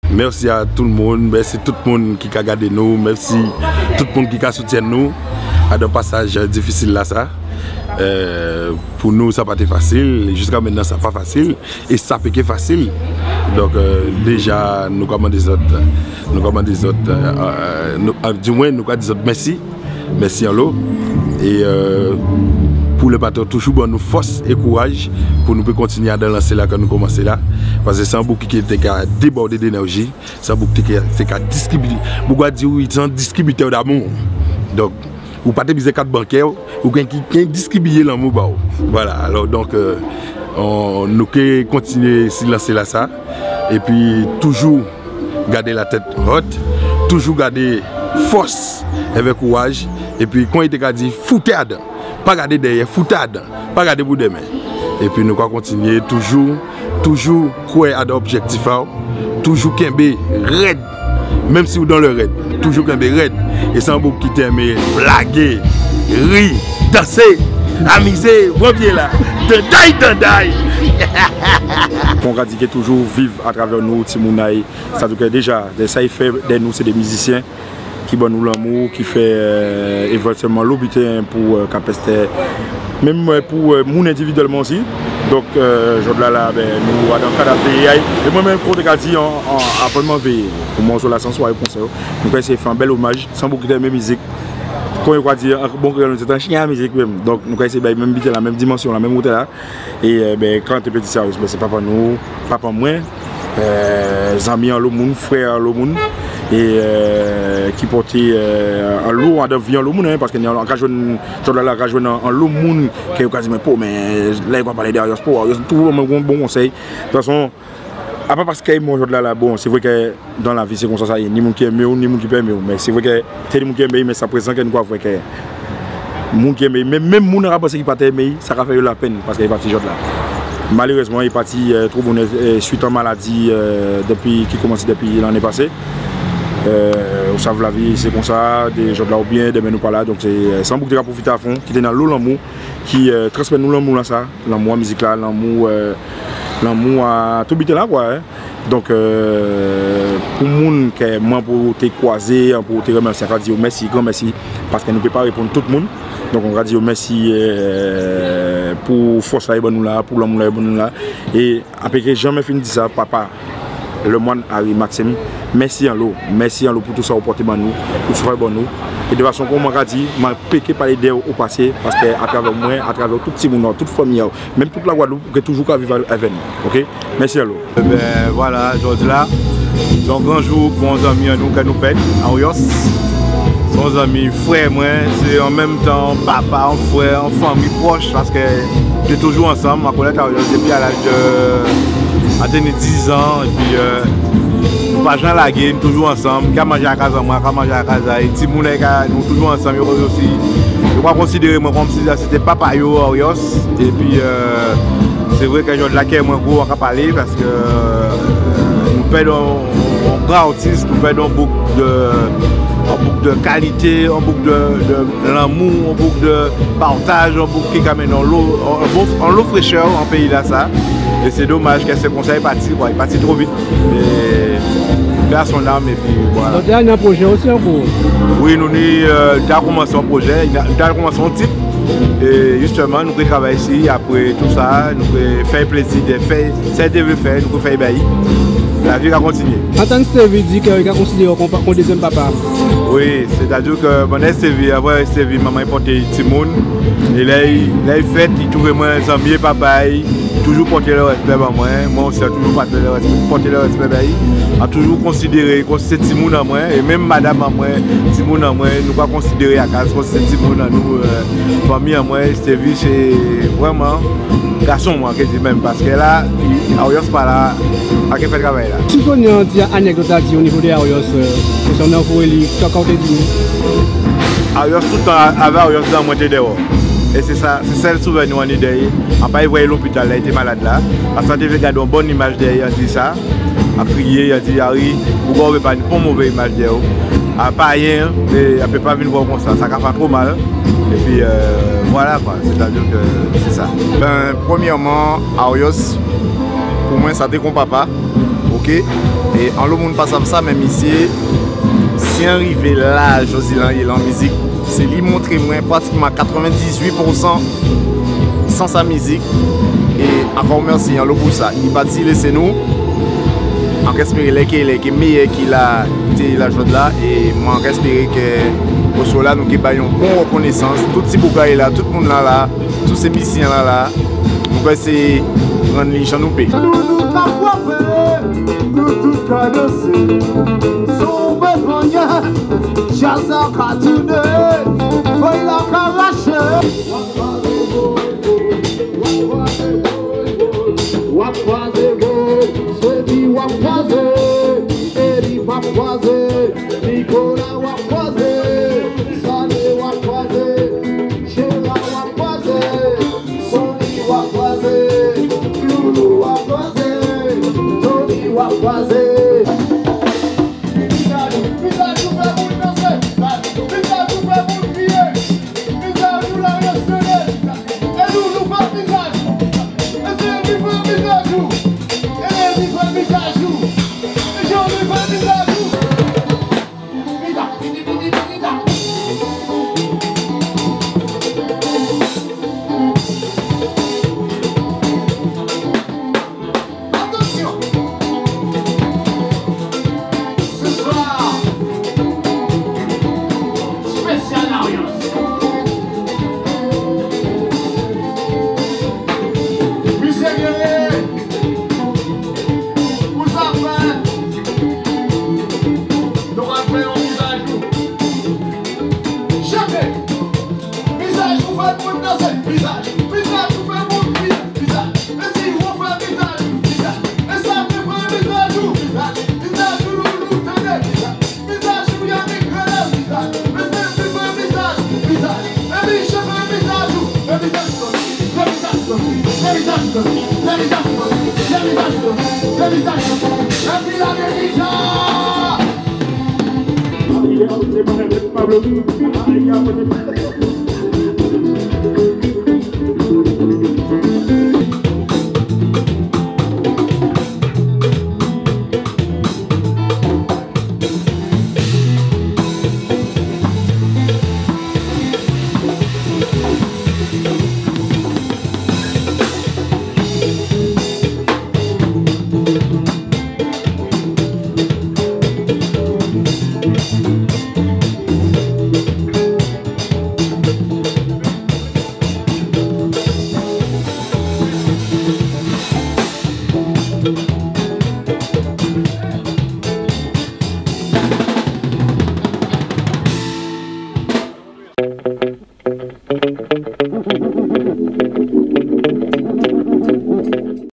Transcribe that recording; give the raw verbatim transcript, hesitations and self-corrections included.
Mèsi a tout moun, mèsi tout moun ki ka gadé nou, mèsi tout moun ki ka soutyenn nou adan pasaj difisil-lasa. Euh, pou nou, sa pa té fasil, jiska mentnan, sa pa fasil, é sa pé ké fasil. Donk, euh, déja, nou ka mandé zòt, nou ka mandé zòt, euh, euh, nou, euh, dimwen, nou ka di zòt mèsi. Mèsi anlo. É, euh, pou Lèpatwon toujou ban nou fòs é kouraj pou nou pé kontinyé adan lansé-la ke nou komansé la. Paske sé on boug ki, ki té ka débòdé d'énèji, sé on boug ki té ka, té ka distribiyé. Boug ka di'w, sé on distribitè d'amou. Donk, ou pa té bizwen kat bankè, ou ké, ké distribiyé lanmou ba'w. Vwala, alò donk, euh, on, nou ké kontinyé si lansé-lasa. Épi toujou gadé latèt wot, toujou gadé fòs èvè kouraj, épi kon i té ka di, fouté adan, pa gadé dèyè, fouté adan, pa gadé pou dèmen. Épi nou ka kontinyé toujou, toujou kwè adan objèktif a'w, toujou kenbé rèd, menm si ou dan lè rèd, toujou kenbé rèd. É sé on boug ki té enmé blagé, ri, dansé, amizé, pran pyé-la, danday, danday. Kon ka di, ké toujou viv atravè nou, timoun a'y. Sa di ke déja, dè sa i fè dè nou, sé dé mizisyen ki ban nou lanmou, ki fè, euh, évantyèlman lo biten pou, euh, Kapèstè, menm, euh, pou, euh, moun endividyèlman osi. Donk, euh, jòdla la, ben, nou adan kad ap véyé a'y. É mwen menm, kon té ka di an, an, avan mwen véyé pou mòso-lasa, an swaré konsè, nou ka éséyé fè on bèl omaj, sé on boug ki té enmé mizik. Kon yo ka di an bon kréyòl, nou té an chyen a mizik menm. Donk, nou ka éséyé bay menm biten-la, menm dimansyon-la, menm wotè-la. É, euh, ben, kan té pé di sa, ben, sé papa nou, papa mwen, euh, zanmi anlo moun, frè anlo moun, é, euh, ki pòté, euh, anlo adan vi anlo moun, en, paske ni anlo, an ka jwenn, jòdla la, an ka jwenn an, anlo moun, ke yo ka di, mé po, mé lè yo ka palé dè Arios, po, Arios toujou ban mwen bon, bon konsèy. Tout fason, a pa paske mwen jòdla la, bon, sé vré ke dan lavi, sé konsa sa yé. Ni moun ki enmé'w, ni moun ki pa enmé'w. Mé sé vré ke té ni moun ki enmé'y, mé sa prézan ke nou ka vwè ke moun ki enmé'y, menm, menm moun an ka pansé ki pa té enmé'y, sa ka fè yo lapenn paske i pati jòdla. Malérèzman, i pati, euh, two bonnè, euh, swit an maladi, euh, dépi, ki koumansé dépi lanné pasé. Euh, ou sav lavi, sé konsa, dé jòdla ou byen, dèmen nou pa la. Donk sé, euh, sé on boug té ka pwofité a fon, ki té ni anlo lanmou, ki, euh, transmèt nou lanmou-lasa, lanmou a mizik-la, lanmou, euh, lanmou a tout biten-la, kwa, en. Donk, euh, pou moun ke mwen pou té kwazé, pou té rèmèsyé, an ka di yo mèsi, gran mèsi, paske nou pé pa réponn tout moun. Donk, an ka di yo mèsi, euh, pou fòs-la yo ban nou la, pou lanmou-la yo ban nou la. É an pé ké janmen fin di sa, papa Lemoine Harry Maxime, mèsi anlo, mèsi anlo pou tou sa ou pòté ban nou, pou tou sa ou ban nou. É dè fason, kon mwen ka di, mwen pé ké palé dè'w o pasé, paske atravè mwen, atravè tout timoun a'w, tout fanmi a'w, menm tout Lagwadloup, ou ké toujou ka viv avè nou, oké? Mèsi anlo. Ében, vwala, jòdla, sé on gran jou pou on zanmi an nou ke nou pèd, Arios. Sé on zanmi, frè mwen, sé an menm tan papa, on frè, on fanmi pwòch, paske nou té toujou ansanm. Mwen konnèt Arios dépi a laj dè, an té ni dizan, épi, euh, nou pa jan lagé, nou toujou ansanm. Ka manjé a kaz an mwen, ka manjé a kaz a'y, timoun a'y, ka, nou toujou ansanm, yo osi. Yo ka konsidéré mwen kòmsi sé té papa yo, Arios. Épi, euh, sé vré ke jòdla kè mwen gwo, an ka palé, paske, euh, nou pèd on, on gran atis, nou pèd on boug dè, on boug dè kalité, on boug dè, dè lanmou, on boug dè pataj, on boug ki ka mennen onlo, on, on bon, onlo fréchè an péyi-lasa. É sé domaj ke sé konsa i pati, kwa, i pati two vit. Mé pè a son nam, épi vwala. Donk, la, ni on pwojé osi an kou? Wi, nou ni, euh, ta koumansé on pwojé, nou ta koumansé on tit. É jistèman, nou ké travay si, apré tou sa, nou ké fè plézi dè fè, sa té vlé fè, nou ké fè ba'y. Lavi ka kontinyé. Antann Stevie di ke i ka konsidéré'w kon pa, kon dézyèm papa. Wi, sétadi ke, bon, Stevie, avan Stevie, manman'y pòté timoun. É lè i, lè i fèt, i touvé mwen zanmi papa'y. Toujou pòté lè rèspè ba mwen, mwen osi an toujou pòté lè rèspè, pòté lè rèspè ba'y. An toujou konsidéré kòm sé timoun an mwen, é menm madanm an mwen, timoun an mwen, nou ka konsidéré a kaz kòm sé timoun an nou, euh, fanmi an mwen, Stevie sé vrèman gason mwen, an ké di menm, paske la, i, Arios pa la, an ké fè travay-la. Si ou ni on ti anèkdot a di o nivo dè Arios, euh, konsènan kouwè li, sa ou té di nou? Arios, tout tan, avè Arios dan mwen té dèwò. É sé sa, sé sèl souvèni an ni dè'y. An pa vwè'y lopital la, i té malad la. Paske an té vlé gadé on bon imaj dè'y, an di sa. An kriyé, an di, Ari, ou ka vwè pa ni pon mové imaj dè'w. A pa ayen, é an pé pa vin vwè'w konsa, sa ka fè two mal. Épi, euh, vwala kwa, sétadi ke sé sa. Ben, prèmyèman, Arios, pou mwen, sa té kon papa. OK, É anlo moun pa sav sa, men misyé, si an rivé la, jòdi-la, i la an mizik, sé li montré mwen pratikman katrèvendizuit pousan sans a mizik. É ankò mèsi anlo pou sa. I pati lésé nou. An ka èspéré lè ké, lè ké méyè ki la, té la jòdi-la. É mwen an ka èspéré kè oswè-la nou ké bay on bon rèkonésans. Tout ti boug-la la, tout moun-la la, tout sé misisyen-la la, nou ka éséyé rann li jan nou pé. Nou, nou ka frapé, nou tout ka dansé. Son bèl mannyè, djaz-la ka touné, fèy-la ka raché. W ap kwazé, Swedi w ap kwazé, Eli w ap kwazé, Nikola w ap kwazé, Sane w ap kwazé, Jera w ap kwazé, Soni w ap kwazé, Loulou w ap kwazé, Toni w ap kwazé. Vizaj ou, vizaj ou fè moun dansé, vizaj ou fè moun kriyé, vizaj ou la rèsté. É nou, nou fè vizaj ou. É sé li fè vizaj ou. É li fè vizaj ou. É Jean li fè vizaj ou. Vizaj, vizaj, vizaj. Atansyon! Sé swa, spésyal alyans. Misyé Guerrier, ou sa fè? Nou va fè on vizaj nou. Chanté! Vizaj ou fè moun dansé, vizaj, vizaj ou fè moun kriyé, vizaj. É si ou fè vizaj, vizaj. É sa ki fè vizaj ou, vizaj. Vizaj ou, Loulou, tandé, vizaj. Vizaj ou, Yannick, tandé, vizaj. É sé ki fè vizaj, vizaj. É Michel fè vizaj ou, fè vizaj ou. Fè vizaj ou, fè vizaj ou, fè vizaj ou. Épi la vizaj.